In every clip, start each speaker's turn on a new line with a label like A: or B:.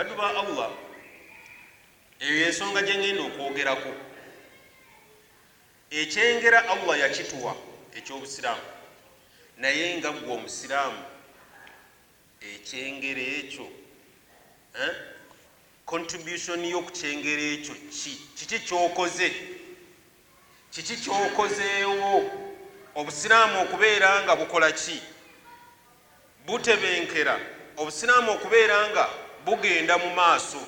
A: Baddu ba Allah, eyo yensonga gye ngenda okwogerako. Ekyengera Allah yakituwa eky'obusiraamu, naye nga ggwe omusiraamu ekyengera ekyo, eh? Contribution yo ku kyengera ekyo ki? Kiki kyokoze? Kiki kyokozeewo obusiraamu okubeera nga bukola ki? Butebenkera, obusiraamu okubeera nga bugenda mu maaso.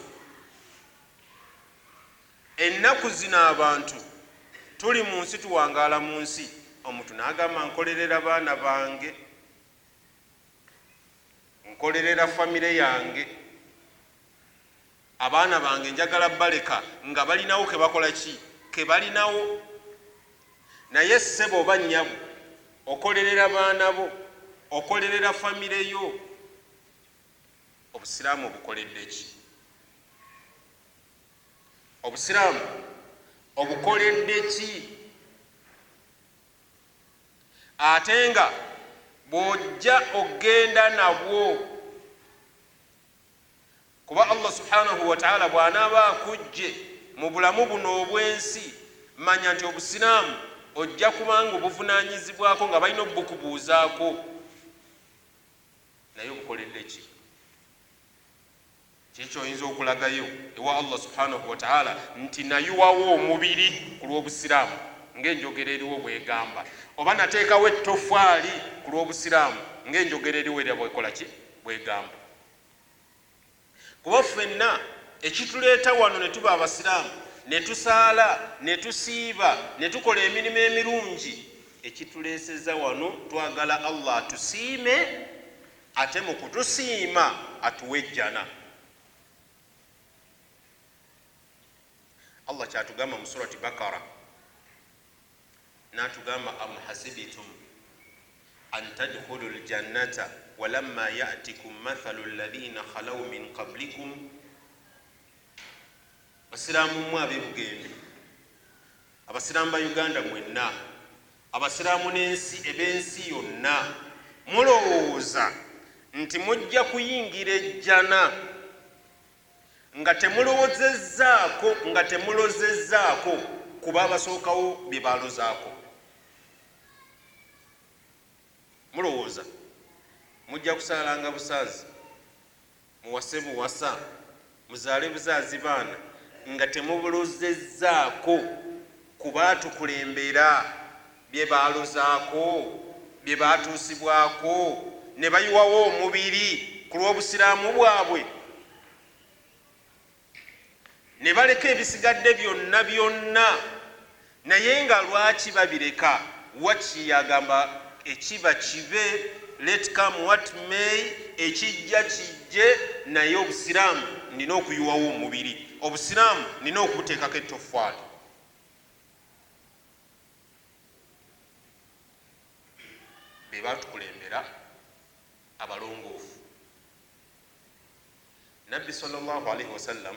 A: Ennaku zino abantu tuli mu nsi, tuwangaala mu nsi, omuntu n'agamba nkolerera baana bange, nkolerera famire yange, abaana bange njagala baleka nga balinawo ke bakola ki, ke balinawo. Naye ssebo oba nnyabo, okolerera baana bo, okolerera famire yo, obusiraamu obukoledde ki? Obusiraamu obukoledde ki? Ate nga bw'ojja ogenda nabwo, kuba Allah subhanahu wataala bw'anaaba akujje mu bulamu buno obw'ensi, manya nti obusiraamu ojja kubanga obuvunaanyizibwako nga balina obukubuuzaako, naye obukoledde ki? Kiki kyoyinza okulagayo ewa Allah subhanahu wataala nti nayiwawo omubiri ku lw'obusiraamu ng'enjogera eriwo bwegamba, oba nateekawo ettofaali ku lw'obusiraamu ng'enjogera eriwo era bwekola ki bwegamba? Kuba ffenna ekituleeta wano ne tuba abasiraamu, ne tusaala, ne tusiiba, ne tukola emirimu emirungi, ekituleeseza wano twagala Allah atusiime, ate mu kutusiima atuwe ejjana. Allah kyatugamba mu surati Bakara, n'atugamba am hasibitum an tadkhulu ljannata walamma yatikum mathalu ladhina khalaw min qablikum. Basiraamu mmwe ab'ebugembe, abasiraamu ba Uganda mwenna, abasiraamu n'ensi eb'ensi yonna, mulowooza nti mujja kuyingira ejjana nga temulowozezzaako, nga temulozezzaako ku baabasookawo bye baalozaako? Mulowooza mujja kusaalanga busaazi, muwase buwasa, muzaale buzaazi baana nga temulozezzaako ku baatukulembera bye baalozaako, bye baatuusibwako ne bayiwawo omubiri ku lw'obusiraamu bwabwe, ne baleka ebisigadde byonna byonna? Naye nga lwaki babireka? Waki yagamba ekiba kibe, let come what may, ekijja kijje, naye obusiraamu nina okuyiwawo omubiri, obusiraamu nina okubuteekako ettoffaali. Be baatukulembera abalongoofu. Nabbi sallallahu alaihi wasallam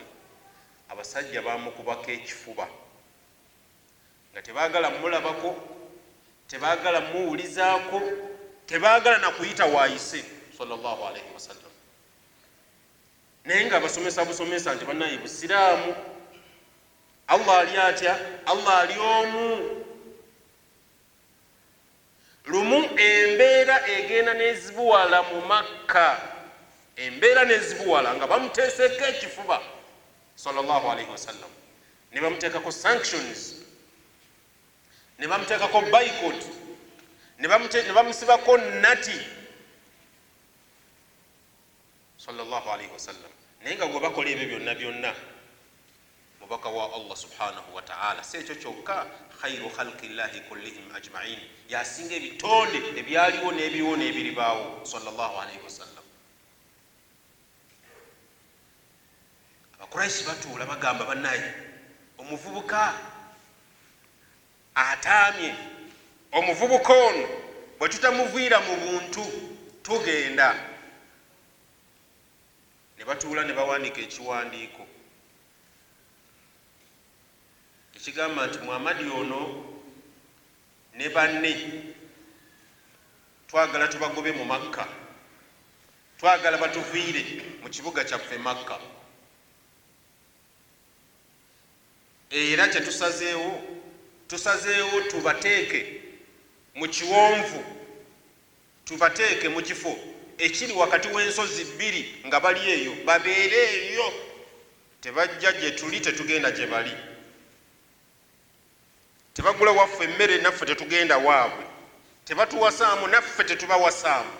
A: abasajja baamukubako ekifuba nga tebaagala mulabako, tebaagala muwulizaako, tebaagala na kuyita waayise sallallahu alaihi wasallam, naye nga basomesa busomesa nti bannaye busiraamu, Allah ali atya? Allah ali omu. Lumu embeera egenda nezibuwala mu Makka, embeera nezibuwala nga bamuteeseeko ekifuba sallallahu alaihi wasallam, ne bamuteekako sanctions, ne bamuteekako boycott, ne bamusibako nati sallallahu alaihi wasallam. Naye nga gwe bakola ebyo byonna byonna, mubaka wa Allah subhanahu wataala, si ekyo kyokka, khairu khalqi llahi kullihim ajmain, yasinga ebitonde ebyaliwo n'ebiriwo n'ebiribaawo sallallahu alaihi wasallam. Abakuraishi batuula bagamba, bannaye omuvubuka ataamye, omuvubuka ono bwe tutamuviira mu buntu tugenda. Ne batuula ne bawandiika ekiwandiiko ekigamba nti Muhammadi ono ne banne twagala tubagobe mu Makka, twagala batuviire mu kibuga kyaffe Makka. Era kye tusazeewo, tusazeewo tubateeke mu kiwonvu, tubateeke mu kifo ekiri wakati w'ensozi bbiri nga bali eyo, babeere eyo, tebajja gye tuli, tetugenda gye bali. Tebagula waffe emmere, naffe tetugenda waabwe. Tebatuwasaamu, naffe tetubawasaamu.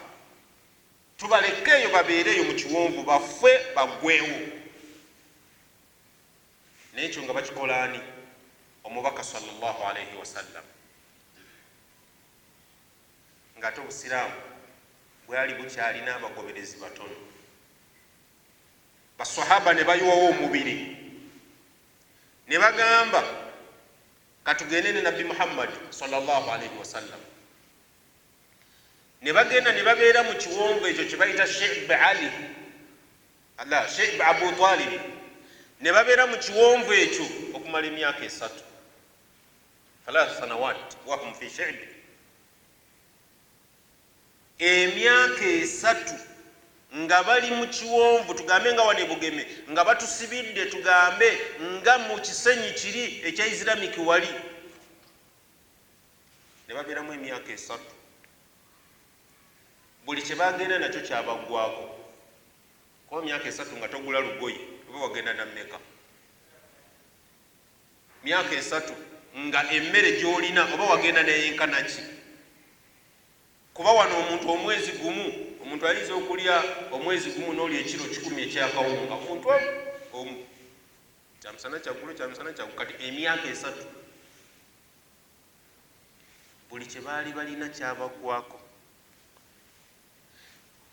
A: Tubaleke eyo babeere eyo mu kiwonvu, bafe baggweewo. N'ekyo nga bakikola ani? Omubaka sallallahu alaihi wasallam. Ng'ate Obusiraamu bwali bukyalina abagoberezi batono. Baswahaba ne bayiwawo omubiri ne bagamba, katugende ne Nabbi Muhammadi sallallahu alaihi wasallam. Ne bagenda ne babeera mu kiwonvu ekyo kye bayita Shib Ali, la Shib Abu Talib, ne babeera mu kiwonvu ekyo okumala emyaka esatu, thalath sanawat wahum fi shib, emyaka esatu nga bali mu kiwonvu, tugambe nga wano e Bugeme nga batusibidde, tugambe nga mu Kisenyi kiri ekya Islamic wali, ne babeeramu emyaka esatu. Buli kye bagenda nakyo kyabaggwako, kuba myaka esatu nga togula lugoye, oba wagenda na mmeka? Myaka esatu nga emmere gy'olina oba wagenda neyenkana ki? Kuba wano omuntu omwezi gumu, omuntu ayinza okulya omwezi gumu n'olya ekiro 100 ekyakawunga, omuntu omu, kyamisana kyaggulo, kyamisana kyaggulo. Kati emyaka esatu buli kye baali balina kyabaggwako.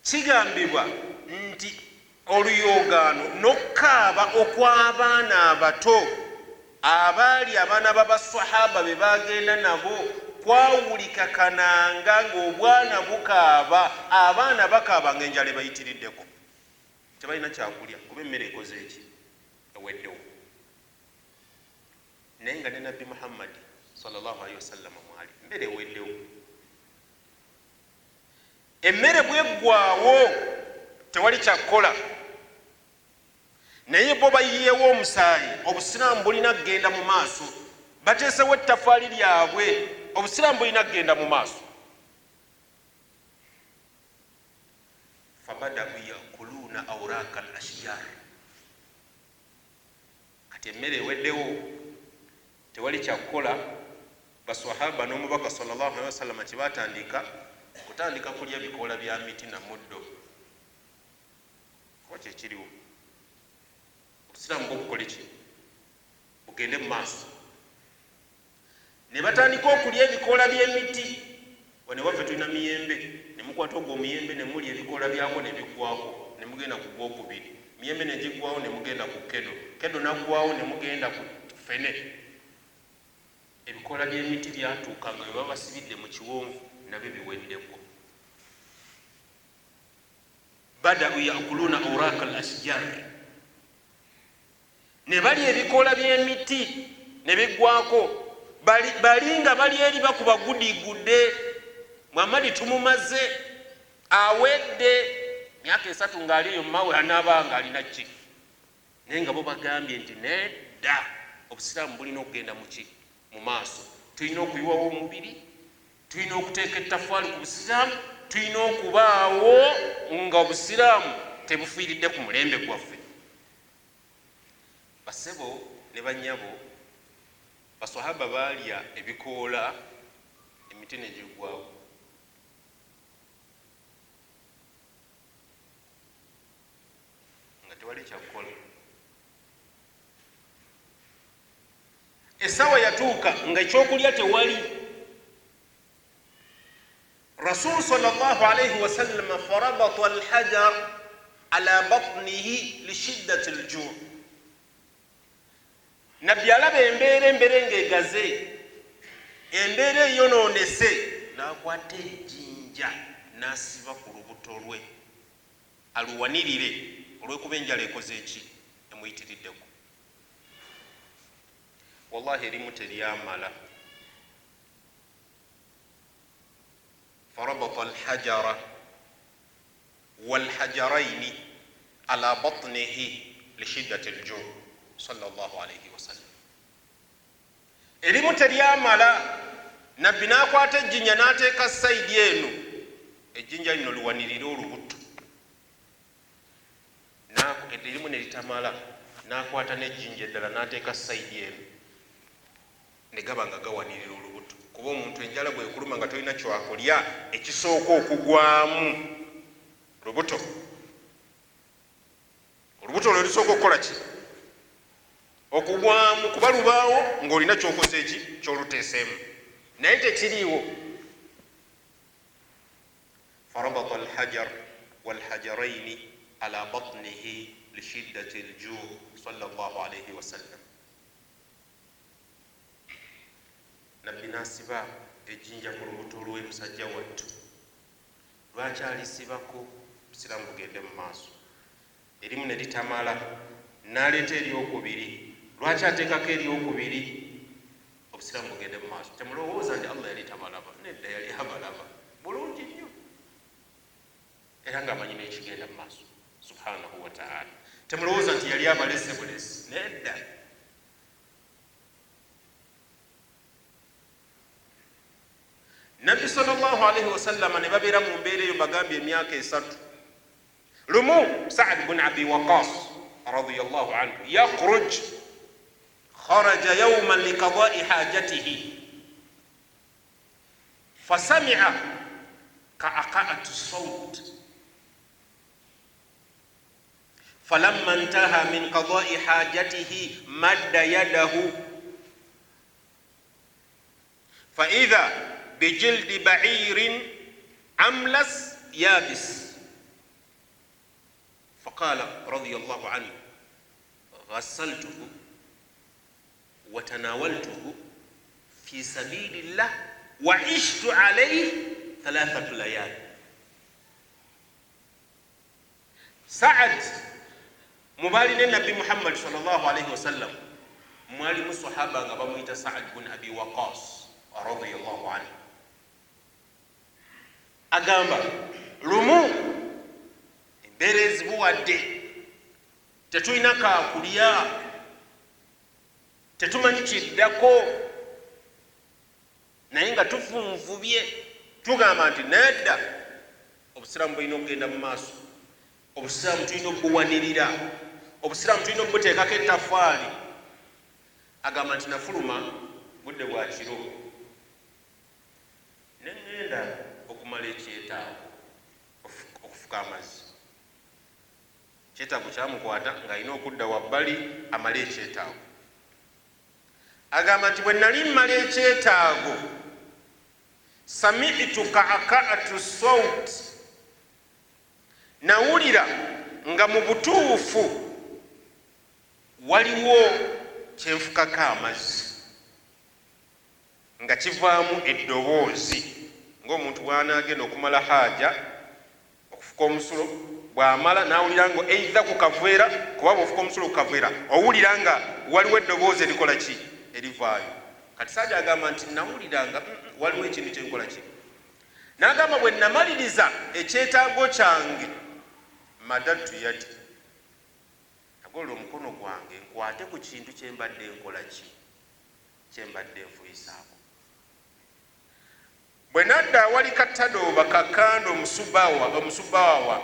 A: Kigambibwa nti oluyoogaano n'okukaaba okw'abaana abato abaali abaana ba baswahaba be baagenda nabo kwawulikakananga ng'obwana bukaaba, abaana bakaaba ng'enjala ebayitiriddeko, tebalina kyakulya kuba emmere ekoze eki? Eweddewo. Naye nga ne Nabbi Muhammadi sallallahu alaihi wasallama mwali, emmere eweddewo. Emmere bweggwawo tewali kyakukola, naye bo bayiyeewo omusaayi. Obusiraamu bulina kugenda mu maaso, bateesewo ettafaali lyabwe, obusiraamu bulina kugenda mu maaso. Fabadau yakuluuna auraka al ashjar, kati emmere eweddewo tewali kyakukola. Baswahaba n'omubaka sallallahu alaihi wasallam kye batandika kutandika kulya bikoola bya miti na muddo, kuba kyekiriwo. Obusiraamu bwo bukole ki? Bugende mu maaso. Ne batandika okulya ebikoola by'emiti. Wano ewaffe tulina miyembe, ne mukwata ogwo omuyembe ne mulya ebikoola byagwo ne biggwako, ne mugenda ku gwokubiri, miyembe ne giggwawo, ne mugenda ku kedo, kedo naggwawo, ne mugenda ku ffene. Ebikoola by'emiti byatuuka nga bwe babasibidde mu kiwonvu nabyo biweddeko. Badau yakuluuna auraka al ashjar, ne balya ebikoola by'emiti ne biggwako. Bali, bali nga bali eri bakuba gudigudde, Muhammadi tumumaze, awedde. Myaka esatu ng'ali eyo mawe, anaaba ng'alina ki? Naye nga bo bagambye nti nedda, obusiraamu bulina okugenda muki? Mu maaso. Tulina okuyiwawo omubiri, tulina okuteeka ettafaali ku busiraamu, tulina okubaawo nga obusiraamu tebufiiridde ku mulembe gwaffe. Basebo ne bannyabo, baswahaba baalya ebikoola emiti ne giggwawo. Nga tewali kyakukola. Essaawa yatuuka nga ekyokulya tewali. Rasul sallallahu alaihi wasallam farabata alhajar ala batnihi lishiddati ljuu. Nabbi alaba embeera, embeera ng'egaze, embeera eyonoonese, n'akwata ejjinja n'asiba ku lubuto lwe aluwanirire olw'okuba enjala ekoze ki? Emuyitiriddeko. Wallahi erimu teryamala. Farabata alhajara walhajaraini ala batnihi lishiddati ljuu sallallahu alaihi wasallam. Erimu teryamala, Nabbi n'akwata ejjinja n'ateeka sayidi eno, ejjinja lino liwanirire olubuto, erimu ne litamala, n'akwata n'ejjinja eddala n'ateeka sayidi eno, ne gaba nga gawanirira olubuto. Kuba omuntu enjala bw'ekuluma nga tolina kyakulya, ekisooka okugwamu lubuto. Olubuto lwe lusooka okukola ki? Okugwamu, kuba lubaawo ng'olina kyokoze eki kyoluteeseemu, naye tekiriiwo. Farabata alhajar walhajaraini ala batnihi lishiddati ljuu sallallahu alaihi wasallam. Nabbi n'asiba ejjinja ku lubuto lwe musajja wattu. Lwaki alisibako? Obusiraamu bugende mu maaso. Erimu ne litamala, n'aleeta eryokubiri. Lwaki ateekako eryokubiri? Obusiraamu bugende mu maaso. Temulowooza nti Allah yali tabalaba. Nedda, yali abalaba bulungi nnyo, era ng'amanyi n'ekigenda mu maaso subhanahu wa ta'ala. Temulowooza nti yali abalese bulesi. Nedda. Nabbi sallallahu alaihi wasallama ne babeera mu mbeera eyo, mbagambye, emyaka 3. Lumu Saad bun Abi Waqas radiyallahu anhu yakhruj, kharaja yawman liqadai hajatihi fasamia ka'aqa'atu sawt, falamma ntaha min qadai hajatihi madda yadahu faidha bijildi ba'irin amlas yabis, faqala radiyallahu anhu ghasaltuhu watanawaltuhu fi sabilillah wa ishtu alayhi thalathatu layali. Saad mubaali ne Nabbi Muhammad sallallahu alaihi wasallam mwalimu sahaba nga bamuyita Saad bun Abi Waqas radiyallahu anhu. Agamba lumu embeera ezibuwadde, tetulina kakulya, tetumanyi kiddako, naye nga tufunvubye, tugamba nti nedda, obusiraamu bulina okugenda mu maaso, obusiraamu tulina okubuwanirira, obusiraamu tulina okubuteekako ettafaali. Agamba nti nafuluma budde bwa kiro ne ŋŋenda okumala ekyetaago, okufuka amazzi. Ekyetaago kyamukwata ng'alina okudda wabbali amale ekyetaago. Agamba nti bwe nali mmala ekyetaago, sami'tu ka'ka'atu sawt, nawulira nga mu butuufu waliwo kyenfukako amazzi nga kivaamu eddoboozi, ng'omuntu bw'anaagenda okumala haaja okufuka omusulo, bw'amala n'awulira nga eitha ku kaveera, kuba bw'ofuka omusulo ku kaveera owulira nga waliwo eddoboozi erikola ki, erivaayo. Kati Saadi agamba nti nawulira nga waliwo ekintu kyenkola ki. N'agamba bwe namaliriza ekyetaago kyange, madattu yadi, nagolola omukono gwange nkwate ku kintu kye mbadde nkola ki, kye mbadde nfuyisaako. Bwe nadda awali katadooba kakanda omusubawa,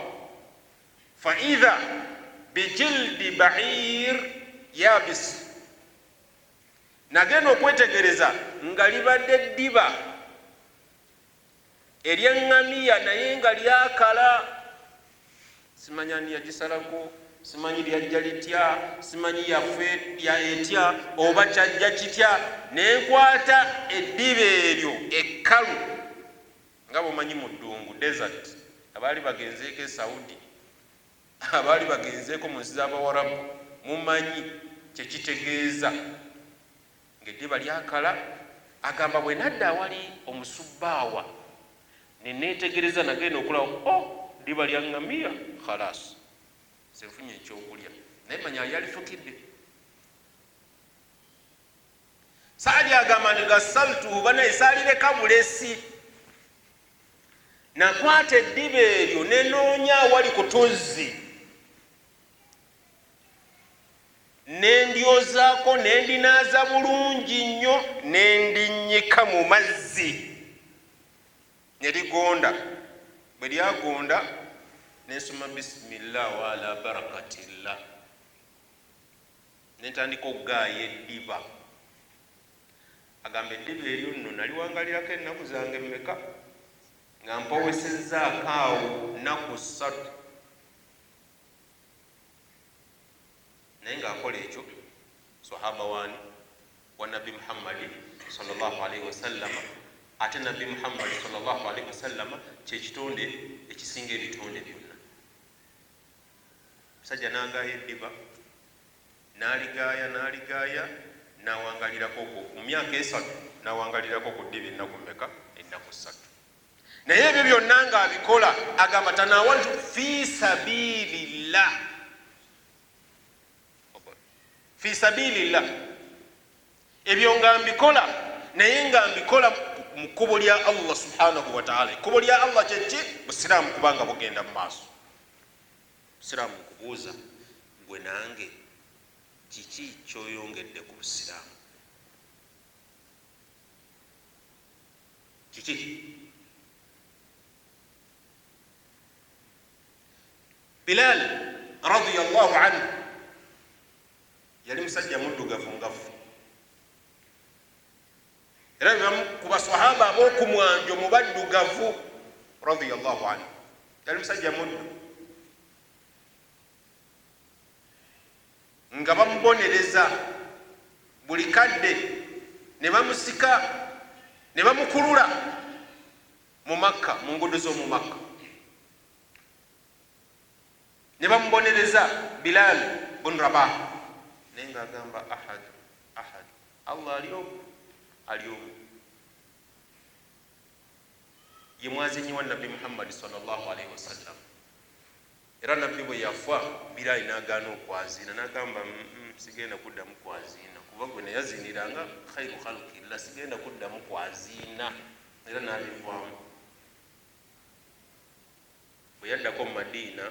A: faidha bijildi ba'ir yabis, nagenda okwetegereza nga libadde ddiba ery'eŋŋamiya, naye nga lyakala, simanya ani yagisalako, simanyi lyajja litya, simanyi yafe ya etya oba kyajja kitya. Nenkwata eddiba eryo ekkalu, nga bwomanyi mu ddungu, desert, abaali bagenzeeko e Saudi, abaali bagenzeeko mu nsi z'Abawarabu, mumanyi kyekitegeeza ng'eddiba lyakala. Agamba bwe nadda awali omusubbaawa ne neetegereza, nagenda okulaba, o ddiba lya ŋŋamiya, khalas, senfunye ekyokulya, naye manya yalifukidde. Saadi agamba nti gasaltuhu, banaye saalireka bulesi, nakwata eddiba eryo nenoonya awali ku tuzzi. Nendyozaako, nendinaaza bulungi nnyo, nendinnyika mu mazzi ne ligonda. Bwe lyagonda nensoma bisimillah wa ala barakatillah, nentandika okugaaya eddiba. Agamba eddiba eryo nno naliwangalirako ennaku zange mmeka nga mpowesezzaako awo nnaku 3. Naye ng'akola ekyo sahaba wani wa Nabbi Muhammadi sallallahu alaihi wasallama. Ate Nabbi Muhammadi sallallahu alaihi wasallama kyekitonde ekisinga ebitonde byonna. Musajja n'agaaya eddiba, n'aligaaya n'aligaaya, n'awangalirako mu myaka 3, n'awangalirako ku ddiba ennaku mmeka? Ennaku 3. Naye ebyo byonna ng'abikola agamba tanawaltu fi sabilillah, fi sabilillah. Ebyo nga mbikola, naye nga mbikola mu kkubo lya Allah subhanahu wa ta'ala. Ekkubo lya Allah kyeki? Busiraamu, kubanga bugenda mu maaso. Busiraamu nkubuuza gwe nange, kiki kyoyongedde ku busiraamu? Kiki? Bilal radiyallahu anhu yali musajja muddugavu ngaffe, era bebamu ku baswahaba ab'okumwanjo mu baddugavu. Radiyallahu anhu yali musajja muddu, nga bamubonereza buli kadde, ne bamusika ne bamukulula mu Makka, mu nguudo z'omu Makka, ne bamubonereza Bilal bun Rabah. Naye ng'agamba ahad ahad, Allah ali omu, ali omu. Ye mwazinyi wa Nabbi Muhammadi sallallahu alaihi wasallam. Era Nabbi bwe yafa, Bilali n'agaana okwaziina, n'agamba sigenda kuddamu kwaziina, kuba gwe nayaziiniranga khairu khalqillah, sigenda kuddamu kwaziina. Era n'abivaamu. Bwe yaddako mu Madiina,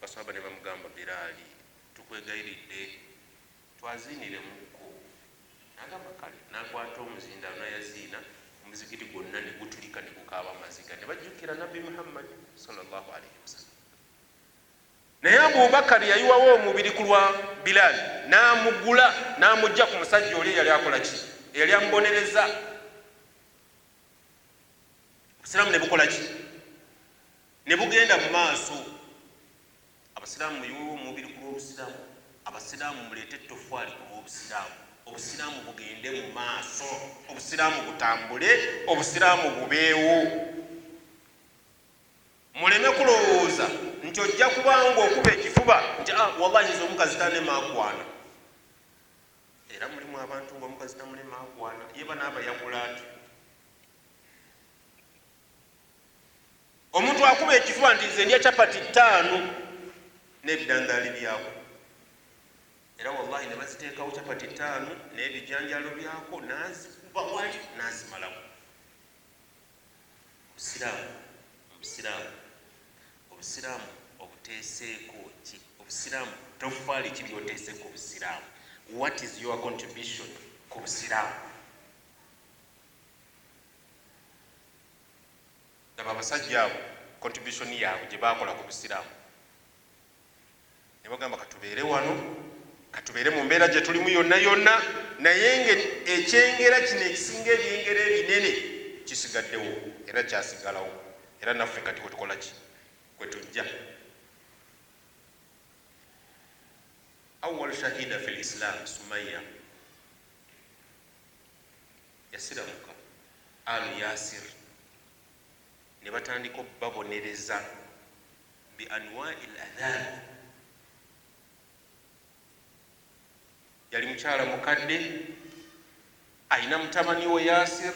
A: basahaba ne bamugamba, Bilaali, tukwegayiridde twaziiniremukko. N'agamba kale. N'akwata omuzindaalo n'ayaziina, omuzikiti gwonna ne gutulika ne gukaaba amaziga, ne bajjukira Nabbi Muhammad sallallahu alaihi wasallam. Naye Abubakari yayiwawo omubiri ku lwa Bilaali, n'amugula n'amugja ku musajja oli eyali akola ki, eyali amubonereza. Obusiraamu ne bukola ki? Ne bugenda mu maaso. Abasiraamu muyiwewo omubiri ku lw'obusiraamu. Abasiraamu muleete ettoffaali ku lw'obusiraamu. Obusiraamu bugende mu maaso, obusiraamu butambule, obusiraamu bubeewo. Muleme kulowooza nti ojja kubanga okuba ekifuba nti wallahi nze omukazi tanema akwana. Era mulimu abantu nga omukazi tamulema akwana, ye banaaba yakula ati. Omuntu akuba ekifuba nti nze ndya chapati 5 n'ebidandaali byako, era wallahi ne baziteekawo chapati 5 n'ebijanjaalo byako, n'azikuba wali n'azimalako. Obusiraamu, obusiraamu, obusiraamu obuteeseeko ki? Obusiraamu tofaali ki by'oteeseeko obusiraamu? What is your contribution ku busiraamu? Laba abasajja abo contribution yaabwe gye baakola ku busiraamu, ne bagamba katubeere wano, katubeere mu mbeera gye tulimu yonna yonna, naye nga ekyengera kino ekisinga ebyengera ebinene kisigaddewo, era kyasigalawo. Era naffe kati kwe tukola ki? Kwe tujja. Awal shahida fi lislam Sumaya, yasiramuka Alu Yasir ne batandika okubabonereza bi anwai l adhab. Yali mukyala mukadde, ayina mutabani we Yasir,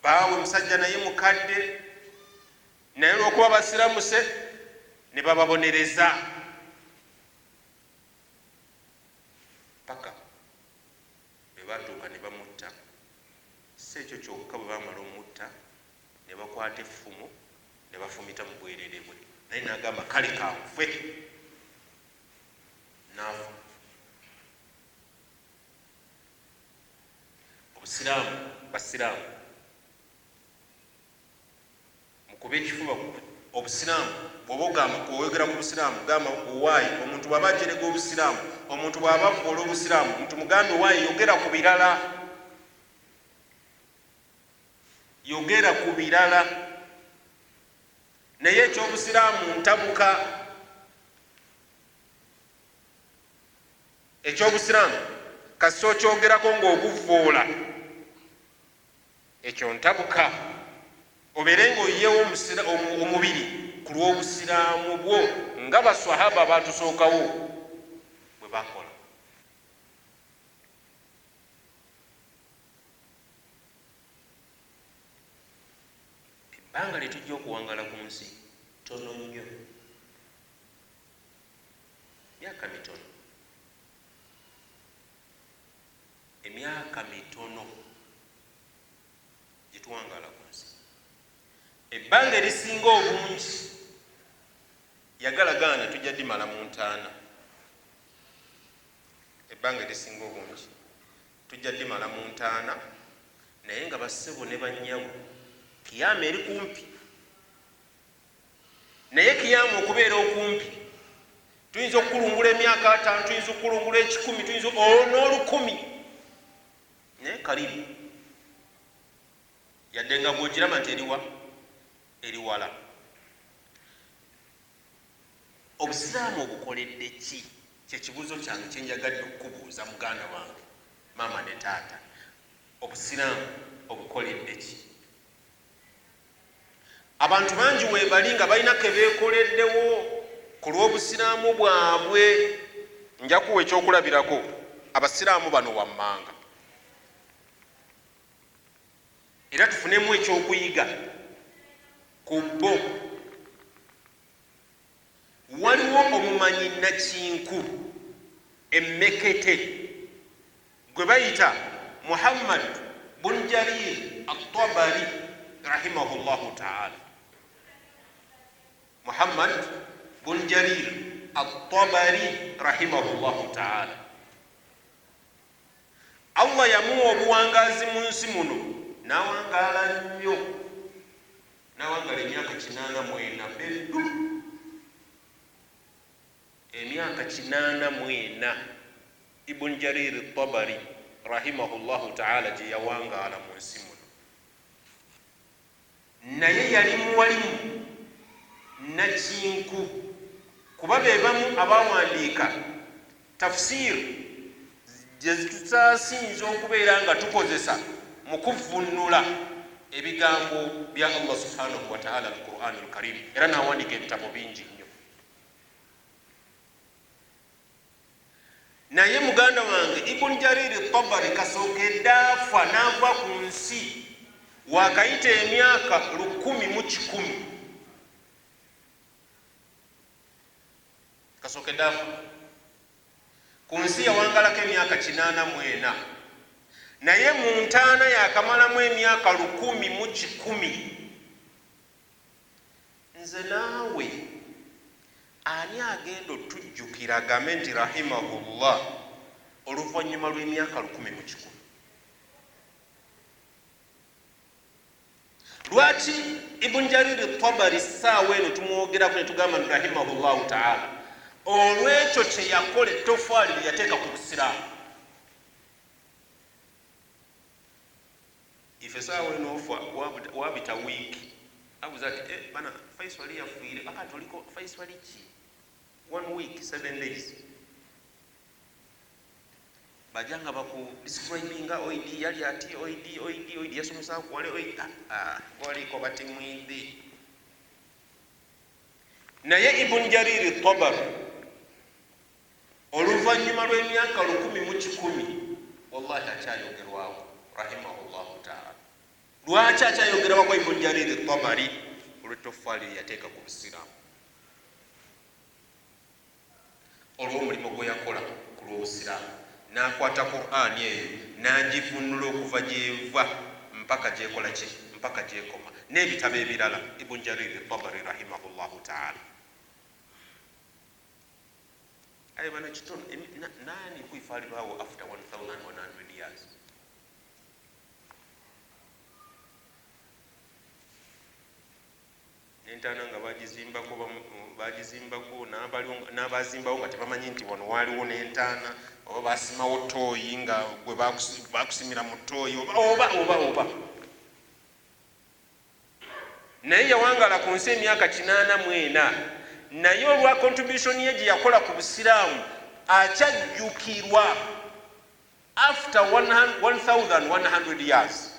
A: baawe musajja naye mukadde, naye olwokuba basiramuse ne bababonereza paka bwe batuuka ne bamutta. Si ekyo kyokka, bwe bamala omutta ne bakwata effumu ne bafumita mu bwerere bwe, naye n'agamba kale kanfe. N'afa. Obusiraamu, basiraamu mukube ekifuba. Obusiraamu bw'oba ogamba, oyogera ku busiraamu, gamba owaayi. Omuntu bw'aba ajerega obusiraamu, omuntu bw'aba avvoola obusiraamu, omuntu mugambe, owaayi, yogera ku birala, yogera ku birala, naye ekyobusiraamu ntabuka. Ekyobusiraamu kasita okyogerako ng'obuvvoola, ekyo ntabuka. Obeere ng'oyiyewo omubiri ku lw'obusiraamu bwo, nga baswahaba batusookawo bwe bakola. Ebbanga lye tujja okuwangala ku nsi tono nnyo, myaka mitono, emyaka mitono gye tuwangaala ku nsi. Ebbanga erisinga obungi, yagala gaana, tujja dimala mu ntaana. Ebbanga erisinga obungi tujja dimala mu ntaana. Naye nga bassebo ne bannyabo, kiyama eri kumpi. Naye kiyama okubeera okumpi, tuyinza okukulungula emyaka 50, tuyinza okukulungula 100, tuyinza n'olukumi, naye karibu. Yadde nga gwogiraba nti eriwa, eri wala. Obusiraamu obukoledde ki? Kyekibuuzo kyange kyenjagadde okukubuuza, muganda wange, maama ne taata. Obusiraamu obukoledde ki? Abantu bangi weebali nga balina ke beekoleddewo ku lw'obusiraamu bwabwe. Nja kuwa ekyokulabirako abasiraamu bano wammanga, era tufunemu ekyokuyiga ku bo. Waliwo omumanyi nakinku emmekete gwe bayita Muhammad bun Jarir Atabari rahimahullahu taala. Muhammad bun Jarir Atabari rahimahullahu taala, Allah yamuwa obuwangazi mu nsi muno, nawangaala nnyo, nawangala emyaka 84 beddu, emyaka 84 Ibun Jarir Tabari rahimahullahu taala gye yawangaala mu nsi muno. Naye yali muwalimu nakinku, kuba be bamu abawandiika tafsir gye tukyasinza okubeera nga tukozesa mu kuvvunnula ebigambo bya Allah subhanahu wataala, Alquran Alkarim, era n'awandiika ebitabo bingi nnyo. Naye muganda wange, Ibun Jariri Tabari kasookedde afa n'ava ku nsi wakayita emyaka 1100. Kasookedde afa ku nsi yawangalako emyaka 84, naye mu ntaana yakamalamu emyaka 1100. Nze naawe ani agenda otujjukira agambe nti rahimahullah oluvannyuma lw'emyaka 1100? Lwaki Ibun Jariri Tabari ssaawa eno tumwogerako ne tugamba nti rahimahullahu taala? Olw'ekyo kye yakola, ettofaali lye yateeka ku busiraamu. Ife saawa eno ofa wabita wiiki, abuuza ati, eh, bana Faiswali yafiire akati oliko Faiswali ki? One week, 7 days, baja nga baku describinga oid yali ati oid oid oid yasomesa kuwale oid, ah, ah, waliko bati mwindi. Naye Ibun Jariri Tabar oluvannyuma lw'emyaka 1100 wallahi akyayogerwako rahimahullahu taala. Lwaki akyayogerwako Ibun Jariri Tabari? Olw'ettofaali lye yateeka ku busiraamu, olw'omulimu gwe yakola ku lw'obusiraamu, n'akwata Qur'ani eyo n'agivunula okuva gyeva mpaka gyekola ki, mpaka gyekoma, n'ebitabo ebirala. Ibun Jariri Tabari rahimahullahu taala. Aye bano kitono nani kwife alibaawo after 1100 years? Nentaana nga bagizimbako, bagizimbako n'abazimbawo nga tebamanyi nti wano waaliwo n'entaana, oba basimawo tooyi nga gwe bakusimira mu tooyi, oba oba oba oba. Naye yawangaala ku nsi emyaka 84, naye olwa contribution ye gye yakola ku busiraamu akyajjukirwa after 1100 years,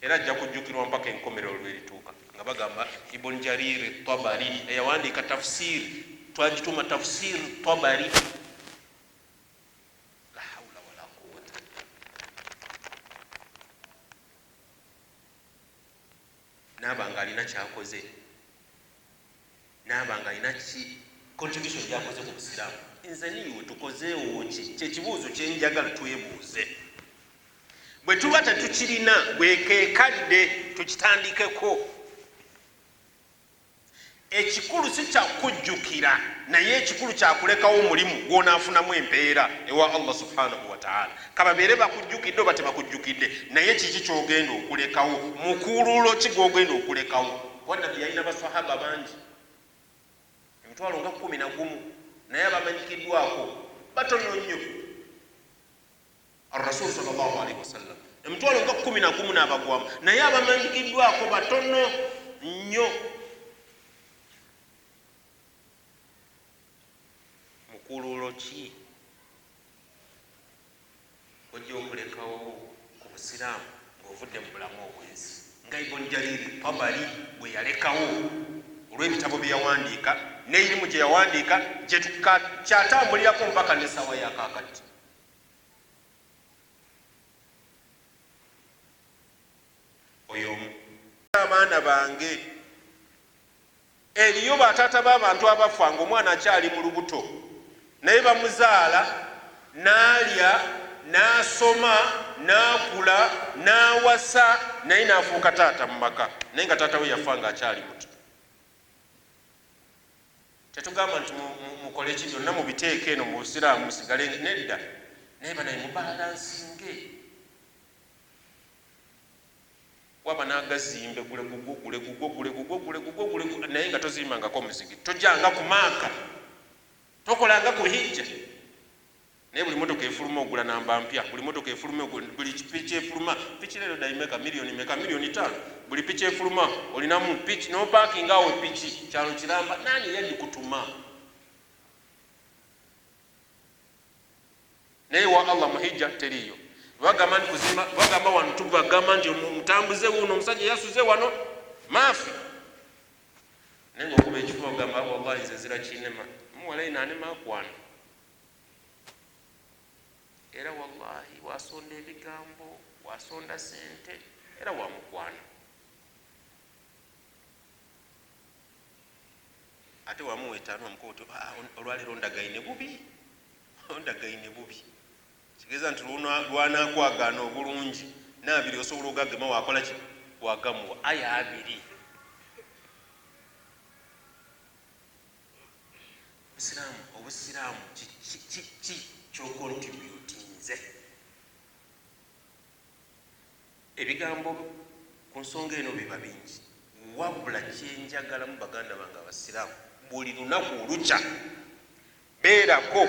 A: era ajja kujjukirwa mpaka enkomerero lwerituuka. Nga bagamba Ibn Jarir Tabari eyawandiika tafsir, twagituuma Tafsir Tabari. La hawla wala quwwata. Naaba nga alina kyakoze, naaba nga alina ki contribution gyakoze ku busiraamu. Nze niiwe tukozeewo ki? Kyekibuuzo kyenjagala twebuuze. Bwe tuba tetukirina, bwekekadde tukitandikeko. Ekikulu si kyakujjukira, naye ekikulu kyakulekawo omulimu gwonaafunamu empeera ewa Allah subhanahu wataala. Kababeere bakujjukidde oba tebakujjukidde, naye kiki kyogenda okulekawo? Mukululo ki gwogenda okulekawo? Kuba Nabbi yalina basahaba bangi, emitwalo nga 11, naye abamanyikiddwako batono nnyo. Arrasul sallallahu alaihi wasallam emitwalo nga 11 n'abagwamu, naye abamanyikiddwako batono nnyo. Mukululo ki ojja okulekawo ku busiraamu ng'ovudde mu bulamu obwensi, nga Ibn Jariri Tabari bwe yalekawo olw'ebitabo bye yawandiika n'erimu gye yawandiika gye kyatambulirako mpaka n'essaawa ya kaakati? Oyo omu. Abaana bange, eriyo bataata b'abantu abafa ng'omwana akyali mu lubuto, naye bamuzaala n'alya n'asoma n'akula n'awasa, naye n'afuuka taata mu maka, naye nga taata we yafa ng'akyali muto. Tetugamba nti mukole ki byonna mubiteeke eno mu busiraamu musigale, nedda, naye banaye mubalansinge. Waba n'agazimbe gule gugwo, gule gugwo, gule gugwo, gule gugwo, gule gugwo, naye nga tozimbangako muzigiti, tojjanga ku Maaka, tokolanga ku hijja, naye buli motoka efuluma ogula namba mpya, buli motoka efuluma, buli piki efuluma, piki leero daimeka miliyoni meka? Miliyoni 5. Buli piki efuluma olinamu piki nopaakinga awo piki kyalo kiramba. Nani yadikutuma? Naye wa Allah muhijja teriiyo. Bagamba nti kuzimba, bagamba wano tubagamba nti omutambuze wuno omusajja yasuze wano maafi, naye ngaokuba ekifuba ogamba wallahi nze nzira kinema muwala ino anema akwana, era wallahi wasonda ebigambo, wasonda sente, era wamukwana, ate wamuwa etaano omukoto olwaleero ndagaine bubi, ondagaine bubi, kitegeeza nti lwanakwagaana obulungi n'abiri osobola ogagema wakola ki wagamuwa aya abiri. Obusiraamu, obusiraamu kiki kyokontributinze? Ebigambo ku nsonga eno biba bingi, wabula kyenjagalamu baganda bange abasiraamu, buli lunaku olukya beerako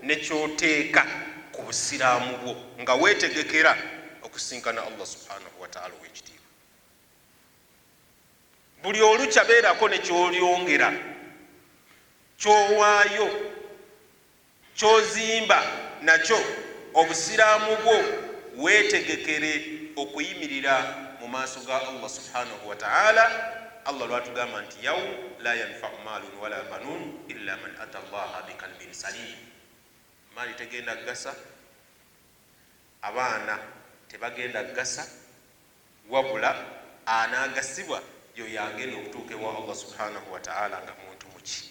A: ne kyoteeka ku busiraamu bwo nga weetegekera okusinkana Allah subhanahu wataala ow'ekitiibwa. Buli olukya beerako ne kyolyongera, kyowaayo, kyozimba nakyo obusiraamu bwo, weetegekere okuyimirira mu maaso ga Allah subhanahu wataala. Allah lwatugamba nti yaum la yanfau maalun wala banun illa man ata llaha bikalbin salim. Maali tegenda kugasa, abaana tebagenda kugasa, wabula anaagasibwa yoyo agenda okutuuka ewa Allah subhanahu wataala nga muntu muki?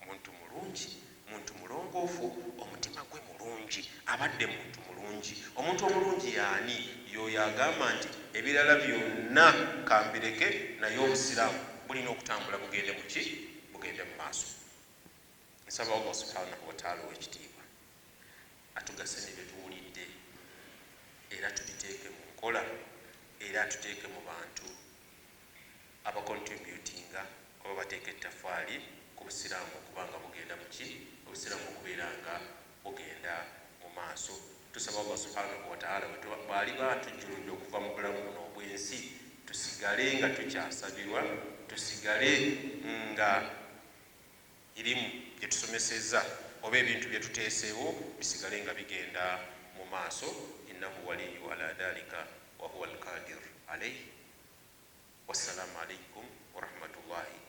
A: Muntu mulungi, muntu mulongoofu, omutima gwe mulungi, abadde muntu mulungi. Omuntu omulungi yaani? Yoyo agamba nti ebirala byonna kambireke, naye obusiraamu bulina okutambula bugende muki? Bugende mu maaso. Nsaba Allah subhanahu wataala owekitiibwa atugase ne byetuwulidde, era tubiteeke mu nkola, era atuteeke mu bantu abacontributinga oba bateeka ettafaali ku busiraamu okubanga bugenda muki, obusiraamu okubeera nga bugenda mu maaso. Tusaba Allah subhanahu wataala bw'aliba atujjuludde okuva mu bulamu buno obw'ensi, tusigale nga tukyasabirwa, tusigale nga irimu gye tusomesezza oba ebintu bye tuteeseewo bisigale nga bigenda mu maaso. Innahu waliyu ala dhalika wa huwa alqadir alayhi. Wassalamu alaikum warahmatullahi.